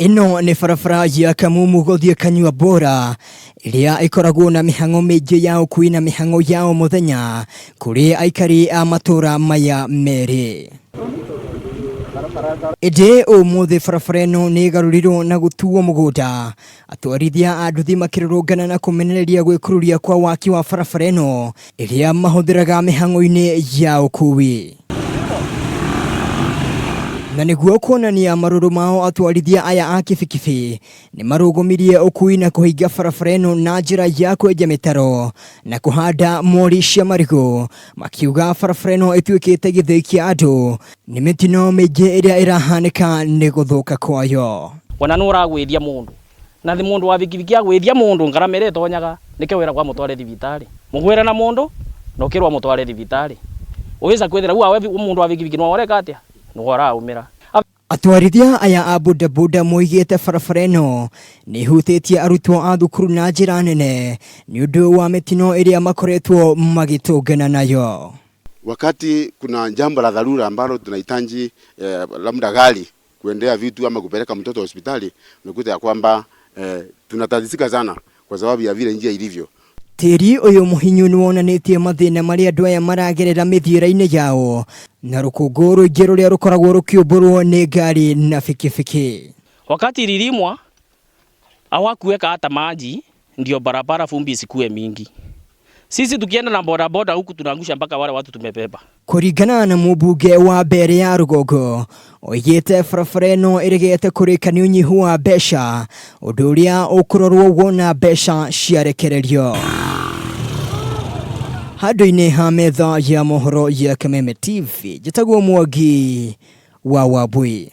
Ĩno nĩ barabara ya Kamumu gũthiĩ Kanyua Bora ĩrĩa ĩkoragwo na mĩhang'o mĩingĩ ya ũkui na mĩhang'o ya o mũthenya kũrĩ aikari a matũra maya merĩ. Ĩndĩ ũmũthĩ barabara ĩno nĩ ĩgarũrirwo na gũtuo mũgũnda, atwarithia a nduthi makĩrũrũngana na kũmenereria gwĩkururia kwa waki wa barabara ĩno ĩrĩa mahũthĩraga mĩhang'o-inĩ ya ũkui. Na nĩguo kuonania marũrũ mao atwarithia aya a kibikibi nĩ marũgũmirie ũkui na kũhinga barabara ĩno na njĩra ya kwenja mĩtaro na kũhanda mori cia marigũ, makiuga barabara ĩno ĩtuĩkĩte gĩthĩi kĩa andũ nĩ mĩtino mĩingĩ ĩrĩa ĩrahanĩka nĩ gũthũka kwayo. Ona nũ ũragwĩthia mũndũ na thĩ mũndũ wa bikibiki agwĩthia mũndũ ngarama ĩrĩa ĩtonyaga nĩkĩo wĩragwo amũtware thibitarĩ. Mũgwĩre na mũndũ na ũkĩrwo amũtware thibitarĩ. Ũgĩca kwĩthĩra rĩu awe mũndũ wa bikibiki nĩwe ũreka atĩa? Nĩwe ũraumĩra. Atwarithia aya a bodaboda moigĩte barabara ĩno nĩ ĩhutĩtie arutwo a thukuru na njĩra nene nĩ ũndũ wa mĩtino ĩrĩa makoretwo magĩtũngana nayo. Wakati kuna jambo la dharura ambalo tunahitaji labda gari kuendea vitu ama kupeleka mtoto hospitali, unakuta ya kwamba tunatatizika sana kwa sababu ya vile njia ilivyo. Tĩri ũyũ mũhinyu nĩ wonanĩtie mathĩna marĩa andũ aya maragerera mĩthiĩre-inĩ yao na rũkũngũ rũingĩ rũrĩa rũkoragwo rũkĩũmbũrwo nĩ ngari na bikibiki. Wakati ililimwa hawakuweka hata maji ndio barabara vumbi isikue mingi. Sisi tukienda na bodaboda huku tunaangusha mpaka wale watu tumebeba. Kũringana na mũmbunge wa Mbeere ya rũgongo, oigĩte barabara ĩno ĩregete kũrĩka nĩ ũnyihu wa mbeca, ũndũ ũrĩa ũkũrorwo wona mbeca ciarekererio. Handũ-inĩ ha metha ya mohoro ya Kameme TV, njĩtagwo Mwangi wa Wambui.